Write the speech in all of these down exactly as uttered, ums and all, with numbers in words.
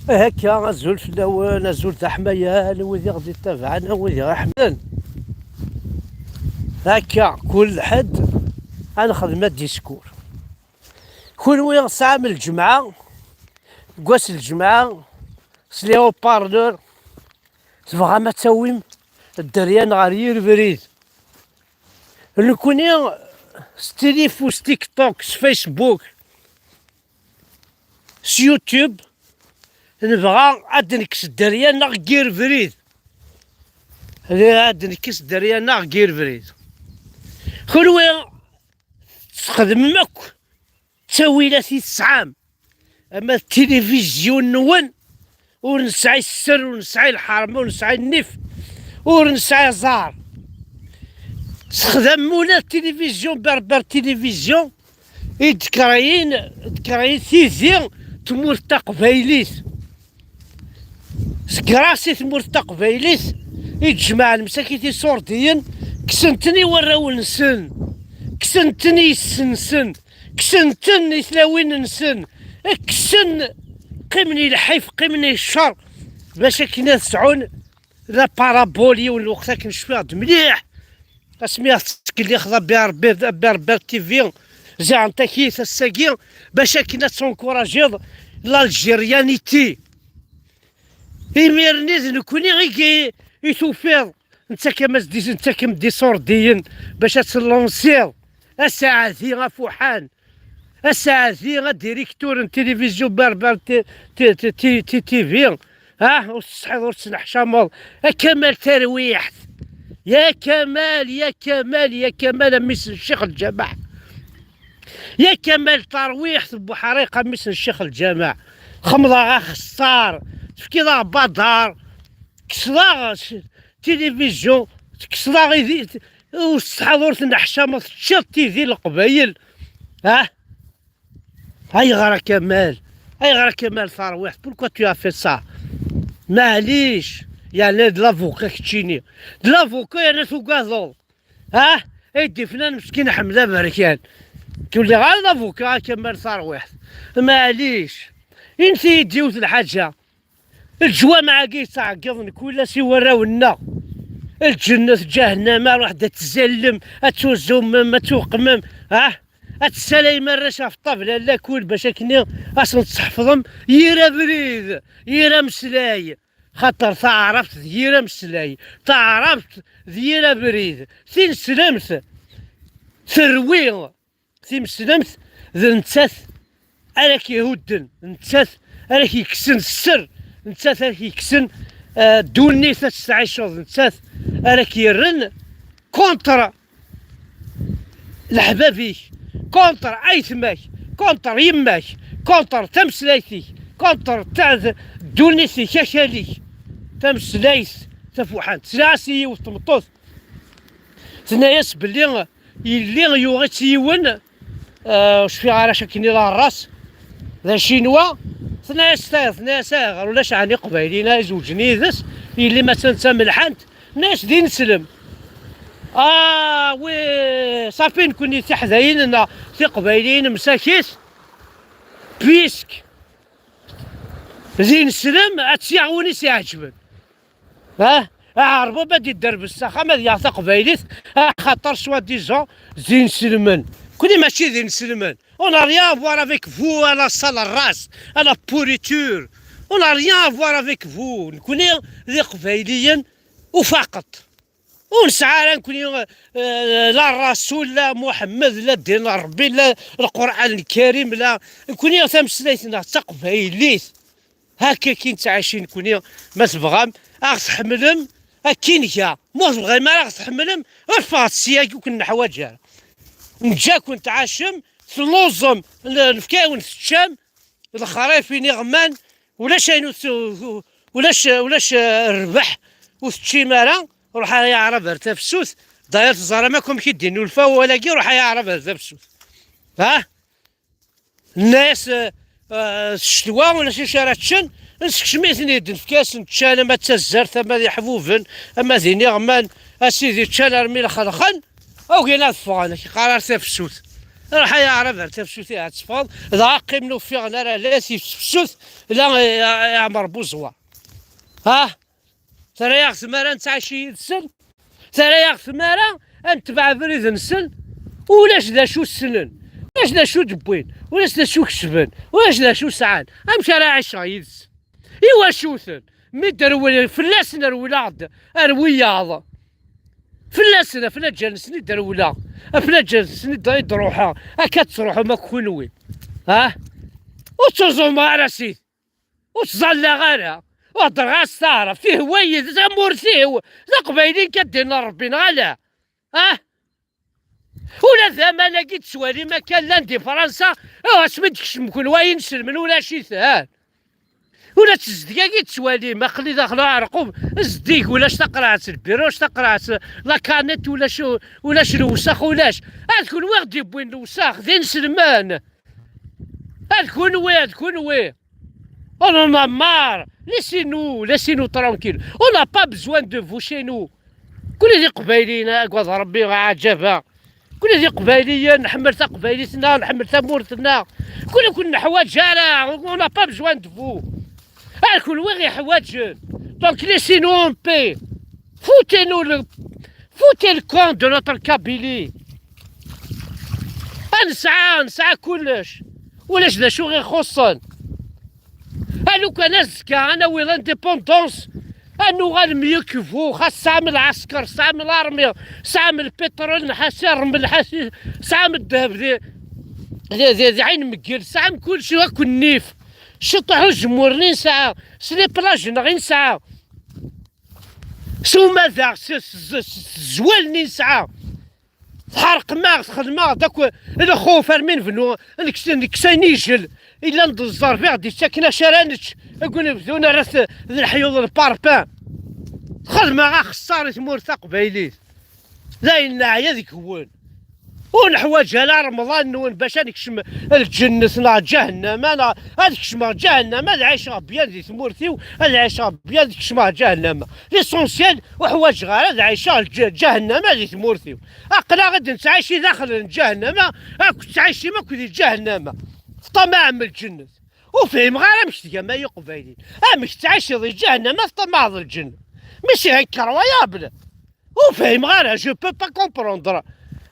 Akka, azul fell-awen, azul d aḥmayan, wid i ɣ-d-ittabaɛen, wid i ɣ-iḥemmlen. Akka, kul ḥedd ad nexdem adiskur. Kunwi tesɛam lǧemɛa, deg wass n lǧemɛa, s les haut-parleurs, tebɣam ad tawim dderya-nneɣ ɣer yir brid. Nekni s tilifus, s TikTok, s Facebook, s YouTube, nebɣa ad d-nekkes dderya-nneɣ deg yir brid. Ad d-nekkes dderya-nneɣ deg yir brid. Kunwi tesxedmem akk ttawilat i tesɛam, ama d tilivizyu-nwen, ur nesɛi sser, ur nesɛi lḥerma, ur nesɛi nnif, ur nesɛi ẓẓar. Sexdam ula d tilivizyu, berber tilivizyu, i d-kreyin, d-kreyin tidi tmurt taqbaylit. Seg ras i tmurt taqbaylit i d-jemɛen msakit iṣurdiyen, kksen-ten i warraw-nsen, kksen-ten i yessi-nsen, kksen-ten i tlawin-nsen, kksen, qqimen i lḥif, qqimen i ccer, bac akken ad sɛun la parabole. Yiwen lweqt akken cfiɣ-d mliḥ, asmi ad tettkellixeḍ a Berber, a Berber T V, ziɛen takit ass-agi, bac akken ad tenkurajiḍ l'Algérianité. Imir-nni d nekni i, i tufiḍ, nettak-am-d iṣurdiyen bac ad tellansiḍ. Asaɛdi afuḥan, asaɛdi adiriktur n tilivizyu Berber T-, T-, T-, T-, T-, T V. Ah, ur tessetḥiḍ, ur tettneḥcameḍ. A Kamal tarwiḥt. Ya Kamal, ya Kamal, ya Kamal, a mmi-s n Ccix Lǧameɛ. Ya Kamal, tarwiḥt n Buḥriq, a mmi-s n Ccix Lǧameɛ. Xemḍeɣ axeṣṣar, tefkiḍ-aɣ badar, tekkseḍ-aɣ s-, tilivizyu, tekkseḍ-aɣ idi, ur tessetḥaḍ, ur tettneḥcameḍ, teččiḍ tidi n Leqbayel. Ah? Ayɣer a Kamal? Ayɣer a Kamal tarwiḥt? Pourquoi tu as fait ça? Maɛlic, yeɛni d l'avocat keččini. D l'avocat yerna tugadeḍ. Ah? Ay d-ifnan meskin Ḥmed Aberkan. Ur lliɣ ara d l'avocat a Kamal tarwiḥt. Maɛlic. Init-iyi-d yiwet lḥaǧa. Leǧwameɛ-agi yettɛeggiḍen kul ass i warraw-nneɣ. Lǧennet, ǧahennama, ruḥ-d ad tzallem, ad tuzzumem, ad tuqmem, ah? Ad tessalayem arrac ɣef ṭṭabla n lakul bac akken ad sen-tseḥfḍem yir abrid, yir ameslay. Xaṭer taɛrabt d yir ameslay, taɛrabt d yir abrid. Tineslemt terwi. Tineslemt d nettat ara k-ihudden, d nettat ara k-yekksen sser, d nettat ara k-yekksen, eh, ddunit ad testɛiceḍ, d nettat ara k-yerren contre leḥbab-ik, contre aytma-k, contre yemma-k, contre tameslayt-ik, contre ta-, ddunit-ik, akal-ik. Tameslayt tafuḥant. Tesla-as i yiwet tmeṭṭut, tenna-yas belli yelli yuɣ-itt yiwen, eh, ur cfiɣ ara akken i la ras, d acinwa. Tenna-yas ta-, tenna-yas ayɣer ulac ɛni iqbayliyen ara izewǧen yid-s, yelli ma d tamelḥant? Tenna-yas d ineslem. Ah wi, safi, nekni tiḥdayin neɣ tiqbayliyin msakit, puisque d ineslem, ad tt-yaɣ win i s-iɛeǧben. Ah, aɛerbub ad idderbes s axxam ad yaɣ taqbaylit, axaṭer soi-disant d inselmen. Kuni mačči d inselmen. On n'a rien à voir avec vous, à la sale race, à la pourriture. On n'a rien à voir avec vous. Nekni d iqbayliyen u faqeṭ. Ur nesɛi ara nekni, eh, la Rasul, la Muḥemmed, la ddin n Ṛebbi, la Lqur'an Lkarim, la, nekni tameslayt-nneɣ d taqbaylit. Hakkakin ttɛicin nekni. Ma tebɣam ad ɣ-tḥemmlem, akkin ga. Ma ur tebɣim ara ad ɣ-tḥemmlem, ffɣet syagi, ur ken-neḥwaǧ ara. Neǧǧa-ken tɛacem, telluẓem, n-, nefka-wen teččam, lexrif, iniɣman, ulac ayen ur t-, ulac, ulac, eh, rrbeḥ ur teččim ara, ruḥ ay aɛrab ar tafsut, d'ailleurs teẓram akk amek i d-innulfa wawal-agi, ruḥ ay aɛrab ar tafsut. Ha? Nna-yas, eh, eh, s ccetwa ulac acu ara ččen, nsekcem-iten-id, nefka-yasen ččan, ama d tazzart, ama d iḥbuben, ama d iniɣman, a sidi ččan armi lxelxen, ugin ad ffɣen, ak-iqqar ar tafsut. Ruḥ ay aɛrab ar tafsut ihi ad teffɣeḍ, dɣa qqimen ur ffiɣen ara la si tefsut la i, i Ɛmer Buẓwa. Ha? Terra-yaɣ tmara ad nettɛici yid-sen? Terra-yaɣ tmara ad netbeɛ abrid-nsen? Ulac d acu ssnen, ulac d acu d-wwin, ulac d acu kesben, ulac d acu sɛan. Amek ara ɛiceɣ yid-s? Iwacu-ten? Mi d-rewlen fell-asen, rewleɣ-d ar wiyaḍ. Fell-asen, ɣef laǧal-nsen i d-rewleɣ, ɣef laǧal-nsen i d-, i d-ruḥeɣ. Akka ad truḥem akk kunwi. Ha? Ur ttuẓumeɣ ara, sid. Ur ttẓallaɣ ara. Ur heddreɣ ara s taɛrabt. Ihwa-yi, d tamurt-iw. D aqbayli kan, ddin n Ṛebbi, neɣ ala? Ah? Ula d aman-agi d-tettwalim akka llan di Fransa, oh, asmi d-tkecmem kunwi ay inselmen, ulac-iten. Ula d tezdeg-agi d-tettwalim, aql-i daxel uɛerqub, zeddig, ulac taqerɛet lbiruc, taqerɛet la canette, ulac, ulac lewsex, ulac. Ad kunwi ɣ-d-yewwin lewsex, d inselmen. Ad kunwi, ad kunwi. On en a marre. Laissez-nous, laissez-nous tranquilles. On n'a pas besoin de vous chez nous. Kunwi d iqbayliyen, agad Ṛebbi, ɛǧaba. Kunwi d iqbayliyen, nḥemmel taqbaylit-nneɣ, nḥemmel tamurt-nneɣ. Kunwi ur ken-neḥwaǧ ara, on n'a pas besoin de vous. Ar kunwi ɣ-iḥwaǧen. Donc laissez-nous en paix. Foutez-nous le, foutez le camp de notre Kabylie. Ad nesɛa, nesɛa kullec. Ulac d acu ɣ-ixuṣṣen. A lukan azekka ad nawi l'indépendance, ad nuɣal mieux que vous, xas tesɛam lɛesker, tesɛam l'armée, tesɛam lpiṭrul, nḥasi, rrmel, nḥasi, tesɛam ddheb di, di, di, di ɛin meggel, tesɛam kullec akk nnif. Ciṭuḥ uzemmur-nni nesɛa, s les plages-nneɣ i nesɛa, s umadaɣ, s, s, s, s tzwal-nni nesɛa. Tḥerqem-aɣ, txedmem-aɣ-d akk lxuf armi nbennu, nekkes, nekkes ayen ijel, illan d zzerb i ɣ-d-ittaken acu ara nečč, akken bdun ara t-, d leḥyuḍ lparpin. Txedmem-aɣ axeṣṣar i tmurt taqbaylit. D ayen neɛya deg-wen. Ur neḥwaǧ ara Remḍan-nwen bac ad nekcem lǧennet neɣ ǧahennama, neɣ ad kecmeɣ ǧahennama ad ɛiceɣ bien di tmurt-iw, ad ɛiceɣ bien ad kecmeɣ ǧahennama. L'essentiel, ur ḥwaǧeɣ ara ad ɛiceɣ lǧ-, ǧahennama di tmurt-iw. Aql-aɣ ad nettɛici daxel n ǧahennama, akk tettɛicim akk di ǧahennama. Teṭṭamaɛem lǧennet. Ur fhimeɣ ara amek tgam ay Iqbayliyen. Amek tettɛiciḍ di ǧahennama, teṭṭamaɛeḍ lǧennet? Mais c'est incroyable. Ur fhimeɣ ara, je peux pas comprendre.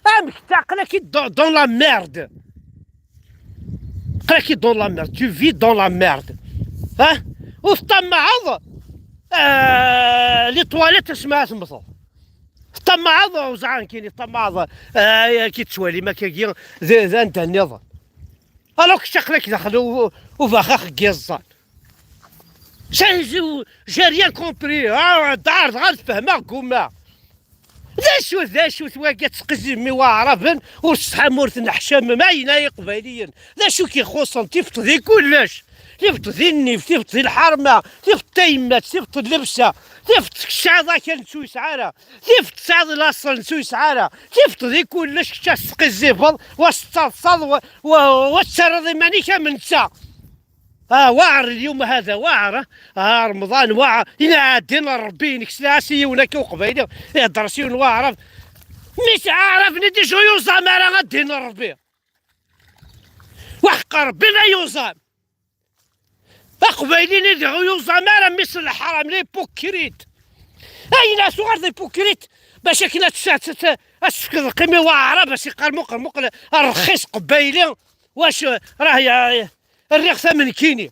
Amek ta, aql-ak dans, dans la merde. Aql-ak dans la merde, tu vis dans la merde. Ha? Ur teṭṭamaɛeḍ, euh, les toilettes asma ad temmteḍ. Teṭṭamaɛeḍ, ur ẓriɣ nekkini, teṭṭamaɛeḍ, euh, akken tettwalim akkagi, d, d anda nniḍen. Alors que aql-ak daxel u-, ubaxax n yiẓẓan. J'ai, j'ai, j'ai rien compris. Ah, d ɛerḍeɣ ad fehmeɣ, ggumaɣ. D acu, d acu-t wagi ad tesqizzibem i waɛraben, ur tesɛam, ur tenneḥcamem, ayen ay iqbayliyen? D acu k-ixuṣṣen? Tifeḍ di kullec. Tifeḍ di nnif, tifeḍ di lḥerma, tifeḍ tayemmat, tifeḍ llebsa, tifeḍ tesɛiḍ akal n ur yesɛi ara, tifeḍ tesɛiḍ laṣel n ur yesɛi ara, tifeḍ di kullec, kečč ad tesqizzibeḍ, wa tettaḍsaḍ, wa, wa, wa tettarraḍ iman-ik am netta. Ah, واعر اليوم هذا، واعر، ah, Remḍan, واعر. Ina ɛeddi n Ṛebbi, nekk sliɣ-as i yiwen akka uqbayli, ihedder s yiwen waɛrab. Mmi-s aɛrab-nni déjà ur yuẓam ara a ddin n Ṛebbi. Waḥeqq Ṛebbi ma yuẓam. Aqbayli-nni diɣ ur yuẓam ara mmi-s n leḥram, l'hypocrite. Ayen a tuɣal d hypocrite, bac akken ad tt-, ad tt-, ad tefkeḍ lqima i waɛrab, ad s-iqqar muqel, muqel, rxis qbayli, wac, rah ya-, rriɣ-t am nekkini.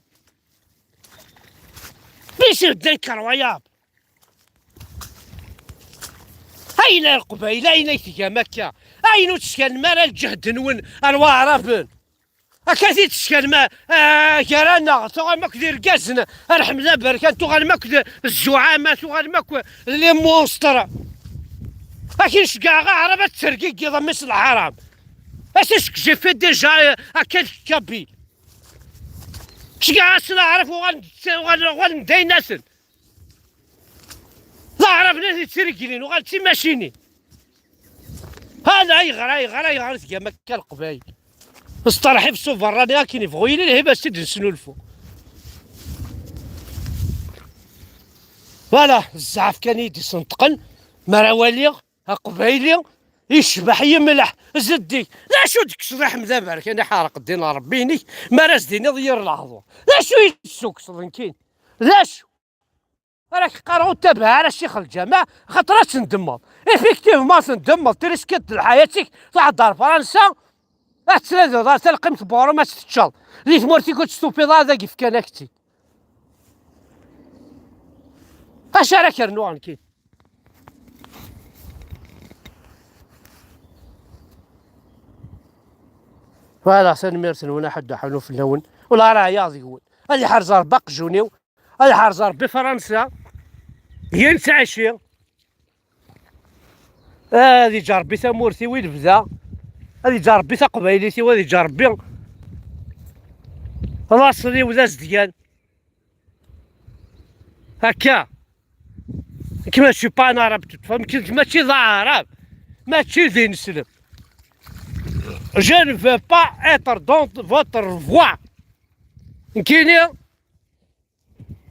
Mais c'est incroyable. Ayen a Leqbayel, ayen ay tgam akka? Ayen ur teskanem ara lǧehd-nwen ar waɛraben? Akka i t-id-teskanem, ah, gar-aneɣ, tuɣalem akk d irgazen, ar ḥmed aberkan, tuɣalem akk d zzuɛama, tuɣalem akk d les monstres. Akin ceggɛeɣ aɛrab ad tergigiḍ a mmi-s n lḥaram. Acu que j'ai fait déjà, euh, à quelques Kabyles. Ceggɛeɣ-asen aɛrab, uɣalen, uɣalen, uɣalen d aynaten. D aɛrab-nni i tt-ireglin, uɣal d timacinin. Hala ayɣer, ayɣer, ayɣer i tgam akka Leqbayel? Steṛḥib s uberrani akken ibɣu yili, lhib ad s-id-nesnulfu. Voilà, zzɛaf kan i yi-d-isenṭqen, mi ara waliɣ Aqbayli Yecbeḥ yemleḥ zeddig. D acu d-tekkseḍ a Ḥmed Aberkan, iḥerq ddin n Ṛebbi-inek, mi ara s-d-tiniḍ yir leɛḍur? D acu i d-tessukseḍ nekkini? D acu? Ara k-qqareɣ ur ttabaɛ ara Ccix Lǧameɛ, xaṭer ad tendemmeḍ. Effectivement tendemmeḍ, triskeḍ d lḥayat-ik, truḥeḍ ar Fransa, ad tettnadiḍ ar talqimt n weɣrum ad tt-teččeḍ. Di tmurt-ik ur tt-tufiḍ ara, ad ak-fkan ak-tt-id. Acu ara k-rnuɣ nekkini? Voilà, tanemmirt-nwen, aḥuddu ḥunu fell-awen. Ula ara ɛyaɣ deg-wen. Ad iḥrez Ṛebbi aqjun-iw, ad iḥrez Ṛebbi Fransa, yir nettɛici. Ad iǧǧ Ṛebbi tamurt-iw i lebda, ad iǧǧ Ṛebbi taqbaylit-iw, ad iǧǧ Ṛebbi laṣel-iw d azedgan. Akka. Nekk mačči pas un arabe, tu te fous, nekk mačči d aɛrab, mačči d ineslem. Je ne veux pas être dans votre voie. Nekkini,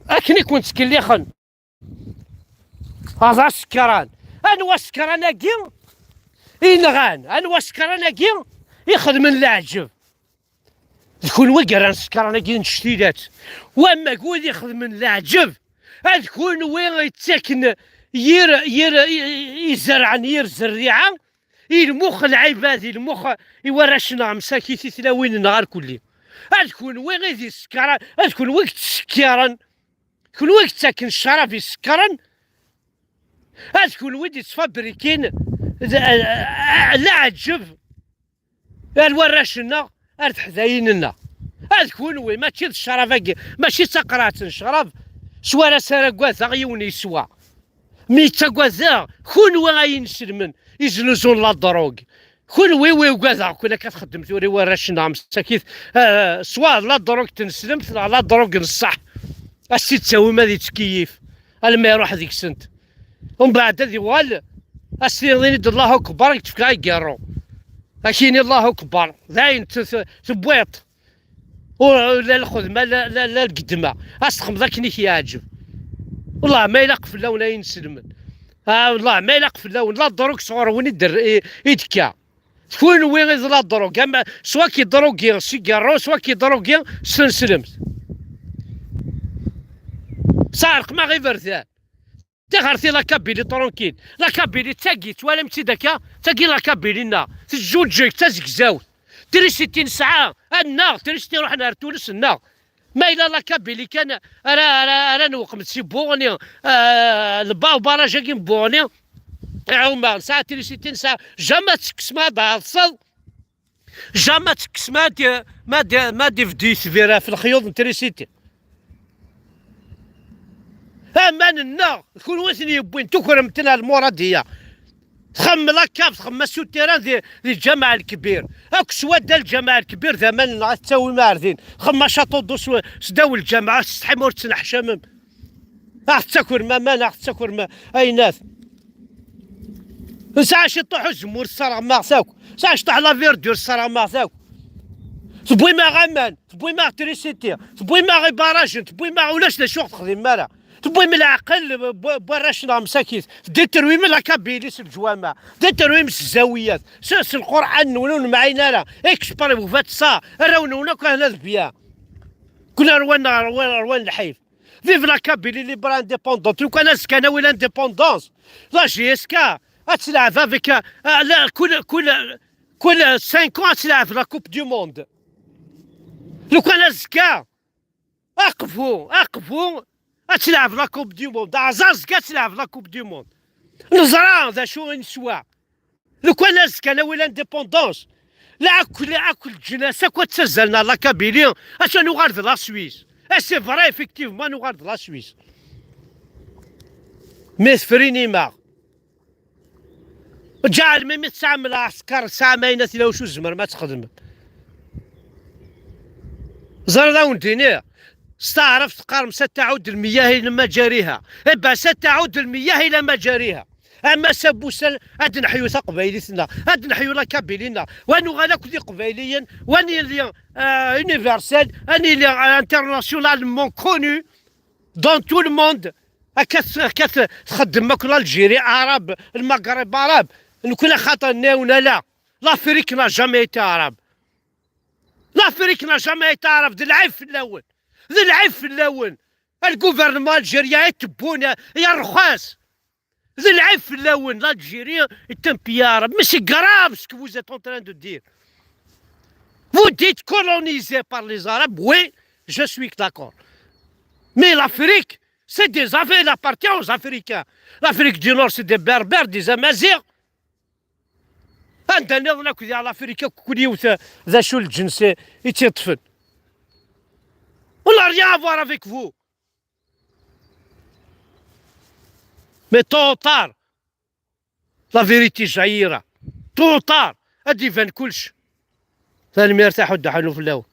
akken i ken-ttkellixen. Hada sekran. Anwa sekran-agi i nɣan? Anwa sekran-agi i xedmen leɛǧeb? D kunwi i yerran sekran-agi n cctilat. Wamma d wid ixedmen leɛǧeb, ad kunwi yettaken yir, yir, i, i, izerɛen yir zerriɛa, i lmux lɛibad, i lmux i warrac-nneɣ msakit, i tlawin-nneɣ ar kulli. Ad kunwi i d isekran, ad kunwi i yettsekkiren, kunwi i yettaken ccrab isekkren, ad kunwi i d-yettfabrikin d-, leɛǧeb ar warrac-nneɣ, ar teḥdayin-nneɣ. Ad kunwi, mačči d ccrab-agi, mačči d taqerɛet n ccrab, s war ass ara ggadeɣ yiwen yeswa. Mi ttagadeɣ, kunwi ay ineslmen, iznuzzun la drogue. Kunwi wi ugadeɣ, kun akka txeddem tura i warrac-nneɣ msakit, ah, swa la drogue tneslemt, neɣ la drogue n ṣṣeḥ. Ad s-tt-id-tawim ad ittkeyyif, alma iruḥ deg-sent. Umbeɛd ad iwal, ad s-tiniḍ ini-d Allahu Akbar, i k-tefka i yerru. Ad k-yini Allahu Akbar, d ayen t-, t-, tewwiḍ. Ur, la lxedma, la, la, la lgedma. Ad s-texmeḍ akken i k-yeɛǧeb. Wellah ma ilaq fell-awen ay inselmen. Ah, wellah ma ilaq fell-awen. La ddrug sɣur-wen i d-, i, i d-tekka. D kunwi i d la ddrug. Ama swa k-idrugi s igerru, swa k-idrugi s tneslemt. Sɛerqem-aɣ iberdan. Ṭixer ti la Kabylie tranquille. La Kabylie d tagi, twalam-tt-id akka? Tagi la Kabylie-nneɣ. Teǧǧuǧeg, d tazegzawt. Trisiti nesɛa, ad naɣ, trisiti ruḥen ar Tunes, naɣ. Ma yella la Kabylie kan ara, ara, ara newqem si Buɣni, ah, lba-, ubaraj-agi n Buɣni, iɛumma, nesɛa trisiti, nesɛa, jamais ad tekkes ma ad tɛeḍseḍ. Jamais ad tekkes ma d-, ma d-, ma d-ibeddu yetbir ɣef lexyuḍ n trisiti. Aman-nneɣ, d kunwi i ten-yewwin, tukrem-ten ar lmuradiya. Txemmem la cave, txemmem asutiran di, di Lǧameɛ Lkbir. Akk s wadda Lǧameɛ Lkbir d aman-nneɣ, ad t-tawim ar din. Txemmem acaṭuḍu s, sdaw lǧameɛ, ur tsetḥim, ur tettneḥcamem. Ad ɣ-tettakrem aman, ad ɣ-tettakrem ayennat. Nesɛa ciṭuḥ uzemmur, tesserɣem-aɣ-t akk. Nesɛa ciṭuḥ la verdure, tesserɣem-aɣ-t akk. Tewwim-aɣ aman, tewwim-aɣ trisiti, tewwim-aɣ ibarajen, tewwim-aɣ ulac d acu ur ɣ-texdimem ara. Tewwim leɛqel n warrac-nneɣ msakit, tdétruim la Kabylie s leǧwameɛ, tdétruim s zzawiyat, s, s Lqurɛan-nwen ur nemɛin ara, exprès vous faites ça, arraw-nwen akk ahna d bien. Kul rwan, rwan, rwan lḥif. Vive la Kabylie libre indépendante. Lukan azekka nawi l'indépendance, la J S K ad tleɛb avec, euh, la, kul, kul, kul cinq ans ad tleɛb la Coupe du Monde. Lukan azekka, aqbu, aqbu, ad tleɛb la Coupe du Monde. Aɛẓaẓ azekka ad tleɛb la Coupe du Monde. Neẓra d acu i neswa. Lukan azekka nawi l'indépendance, la akk, la akk leǧnas akk ad ttazzalen ar la Kabylie, acu ad nuɣal d la Suisse. Et c'est vrai, effectivement, ad nuɣal d la Suisse. Mais tefrinim-aɣ. Ǧaɛel mi, mi tesɛam lɛesker, tesɛam ayen ad tila, acu tzemrem ad txedmem. Ẓer ad awen-d-iniɣ, s taɛrabt teqqarem ستعود المياه إلى مجاريها. Eh ben, ستعود المياه إلى مجاريها. Ama s abusal, ad neḥyu taqbaylit-nneɣ, ad neḥyu la Kabylie-nneɣ, wa nuɣal akk d iqbayliyen, wa nili, euh, universel, ad nili, euh, internationalement connu dans tout le monde. Akka t-, akka t-, txeddem akk l'Algérie arabe, le Maghreb arabe. Nekkni xaṭer nniɣ-awen ala. L'Afrique n'a jamais été arabe. L'Afrique n'a jamais été arabe. D lɛib fell-awen. D lɛib fell-awen. Le gouvernement algérien est bon, il y a De lɛib fell-awen, l'Algérie est un pays arabe. Mais c'est grave ce que vous êtes en train de dire. Vous dites colonisé par les Arabes, oui, je suis d'accord. Mais l'Afrique, c'est des Af-, elle appartient aux Africains. L'Afrique du Nord, c'est des Berbères, des Amazighs. Anda nniḍen akk di l'Afrique, akk yiwet d acu lǧens i tt-iṭṭfen. On n'a rien à voir avec vous. Mais tôt ou tard, la vérité jaillira. Tôt ou tard, ad d-iban kullec. Tanemmirt, aḥuddu ḥannu fell-awen.